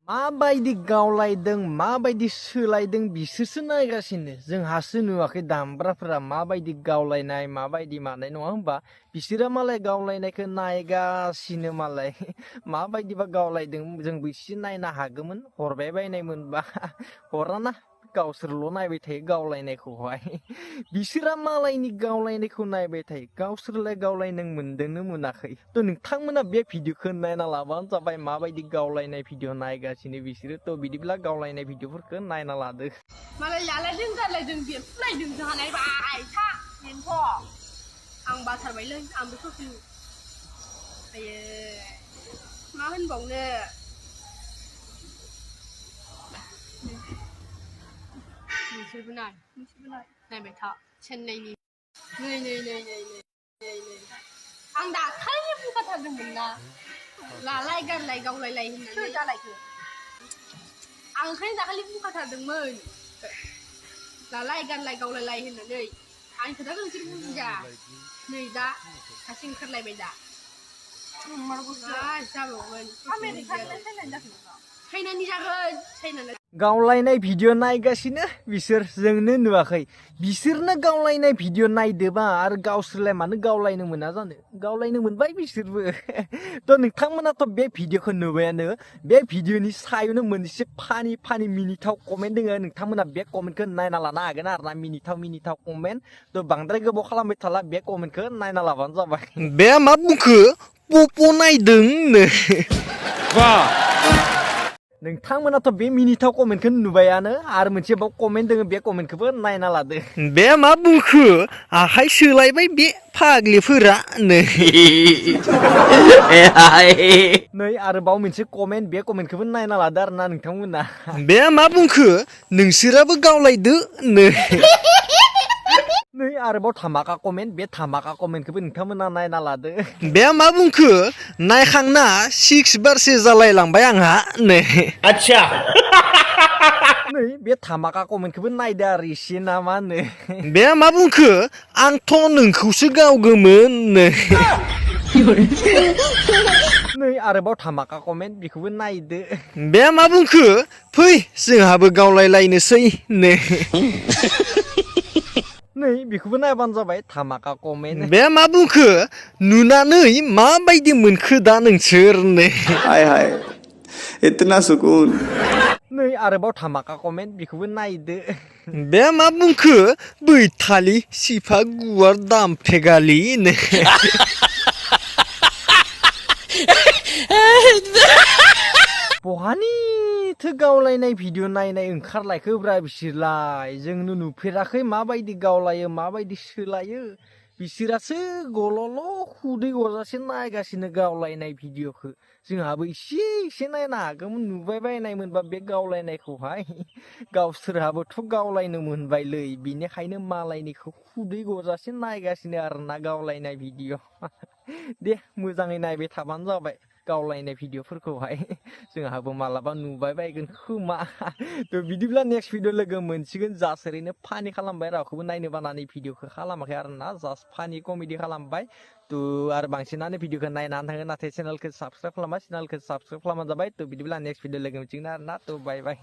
माबायदि गावलायदों माबायदि सोलायदों बिसोरसो नायगासिनो जोंहासो नुवाखै दामग्राफोरा माबायदि गावलायनाय माबायदि मानाय नङा होमबा बिसोरो मालाय गावलायनायखौ नायगासिनो मालाय माबायदिबा गावलायदों जोंबो एसे नायनो हागौमोन हरबाय बायनाय मोनबा हराना गावसोरल' नायबाय थायो गावलायनायखौहाय बिसोरा मालायनि गावलायनायखौ नायबाय थायो गावसोरलाय गावलायनो मोनदोंनो मोनाखै थ' नोंथांमोना बे भिडिअखौ नायना लाबानो जाबाय माबायदि गावलायनाय भिडिअ नायगासिनो बिसोरो थ' बिदिब्ला गावलायनाय भिडिअफोरखौ नायना लादो मालाय लालायदों गारलायदों बेरफुलायदों जानायबाय था बेनोथ' आं बाथारबायलै आं बेखौ आयो मा होनबावनो नोंसोरबो नायबाय था चेन्नाइनि नै आं दाखालि बुंखाथारदोंमोन ना लालाय गारलाय गावलायलाय होननानै जालायखो आं ओंखायनो दाखालि बुंखाथारदोंमोन लालाय गारलाय गावलायलाय होननानै आंनि खोथाखौ नोंसोर बुजिया नै दा सासे ओंखारलायबाय दा जाबावगोन चाइनानि जागोन चाइनानि गावलायनाय भिडिअ नायगासिनो बिसोर जोंनो नुवाखै बिसोरनो गावलायनाय भिडिअ नायदोबा आरो गावसोरलाय मानो गावलायनो मोना जानो गावलायनो मोनबाय बिसोरबो थ' नोंथांमोनाथ' बे भिडिअखौ नुबायानो बे भिडिअनि सायावनो मोनसे फानि मिनिथाव कमेन्ट दोङो नोंथांमोना बे कमेन्टखौ नायना लानो हागोन आरो ना मिनिथाव कमेन्ट थ' बांद्राय गोबाव खालामबाय थाला बे कमेन्टखौ नायना लाबानो जाबाय बे मा बुंखो पप' नायदोंनो नोंथांमोनाथ' बे मिनिथाव कमेन्टखौ नुबायानो आरो मोनसे बाव कमेन्ट दोङो बे कमेन्टखौबो नायना लादो बे मा बुंखो आखाइ सोलायबाय बे फाग्लिफोरा नै आरोबाव मोनसे कमेन्ट बे कमेन्टखौबो नायना लादो आरो ना नोंथांमोना बे मा बुंखो नोंसोराबो गावलायदो नै आरोबाव धामाका कमेन्ट बे धामाका कमेन्टखौबो नोंथांमोना नायना लादो बे मा बुंखो नायखांना 6 बारसो जालायलांबाय आंहा नै आच्छा नै बे धामाका कमेन्टखौबो नायदो आरो एसे ना मा होनो बे मा बुंखो आंथ' नोंखौसो गावगोमोन नै आरोबाव धामाका कमेन्ट बेखौबो नायदो बे मा बुंखो फै जोंहाबो गावलायलायनोसै नै बेखौबो नायबानो जाबाय धामाका कमेन्ट बे मा बुंखो नुनानै माबायदि मोनखो दा नोंसोर हाय हाय इतना सुकून नै आरोबाव धामाका कमेन्ट बेखौबो नायदो बे मा बुंखो बैथालि सिफा गुवार दामफेगालि बहानिथो गावलायनाय भिडिअ नायनाय ओंखारलायखोब्रा बिसोरलाय जोंनो नुफेराखै माबायदि गावलायो माबायदि सोलायो बिसोरासो गल'ल' खुदै गजासे नायगासिनो गावलायनाय भिडिअखौ जोंहाबो एसे नायनो हागौमोन नुबाय बायनाय मोनबा बे गावलायनायखौहाय गावसोरहाबोथ' गावलायनो मोनबायलै बेनिखायनो मालायनिखौ खुदै गजासे नायगासिनो आरोना गावलायनाय भिडिअ दे मोजाङै नायबाय थाबानो जाबाय गावलायनाय भिडिअफोरखौहाय जोंहाबो मालाबा नुबाय बायगोन खोमा थ' बिदिब्ला नेक्स्ट भिडिअ लोगो मोनसिगोन जास्ट ओरैनो फानि खालामबाय रावखौबो नायनो बानानै भिडिअखौ खालामाखै आरोना जास्ट फानि कमेडि खालामबाय थ' आरो बांसिनानो भिडिअखौ नायनानै थाङो नाथाय चेनेलखौ साबसक्राइब खालामबाय चेनेलखौ साबसक्राइब खालामबानो जाबाय थ' बिदिब्ला नेक्स्ट भिडिअ लोगो मोनसिगोन आरोना थ' बाय बाय